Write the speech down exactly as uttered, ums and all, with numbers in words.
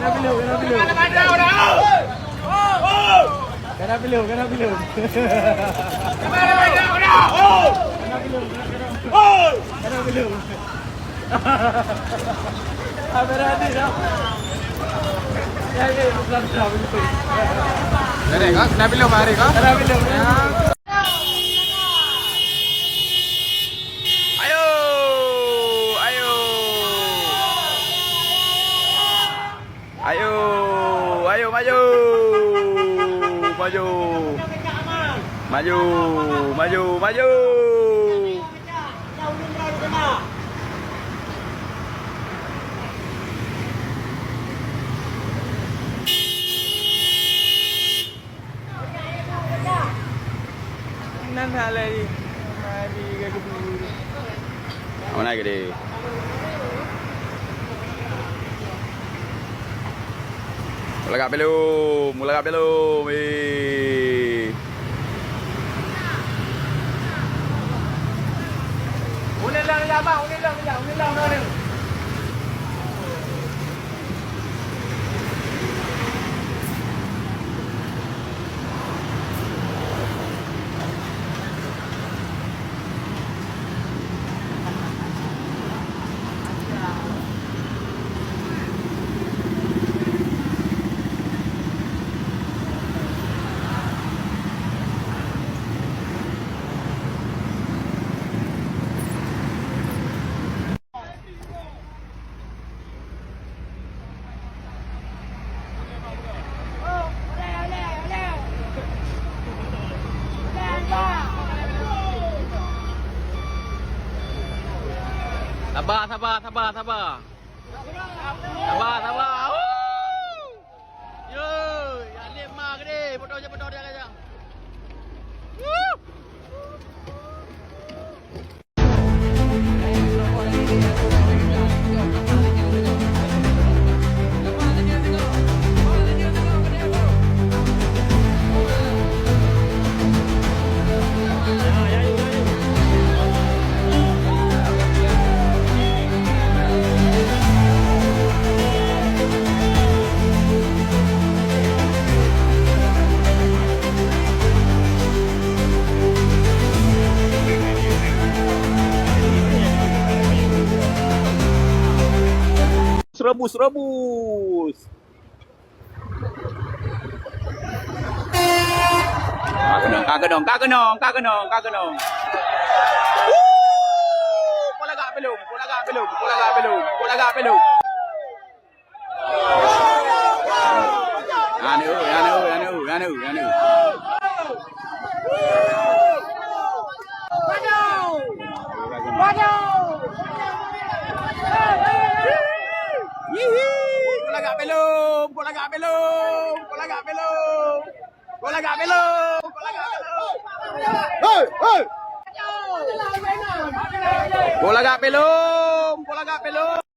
Kena belum, kena belum. Kena belum, kena belum. Kena belum, kena belum. Kena belum. Abang Radin dah. Ya, ya, bukan dah belum. Kena belum hari kau? Kena belum, ya. Ayo, ayo. Ayo, ayo maju. Maju. Maju, maju, maju. Nan hal lagi. Mari ke dulu. Mana gede? Mulagak belum, mulagak belum. Eh. Ulang, ulang, ulang, ulang, ulang, ulang. Sabar, sabar, sabar, sabar. Sabar, sabar. Woo! Yo, ya lima gede, bodoh je, bodoh dia aja. Woo! Rebus, rebus. Ka keunong, ka keunong, ka keunong, ka keunong, ka keunong. Wuh! Bola gak belum, bola gak belum, bola gak belum, bola gak belum. Anu, anu, anu, anu, anu. Yihi, bola gak belum, bola gak belum, bola gak belum. Bola gak belum, bola gak belum. Hei, hei. Bola gak belum, bola gak belum.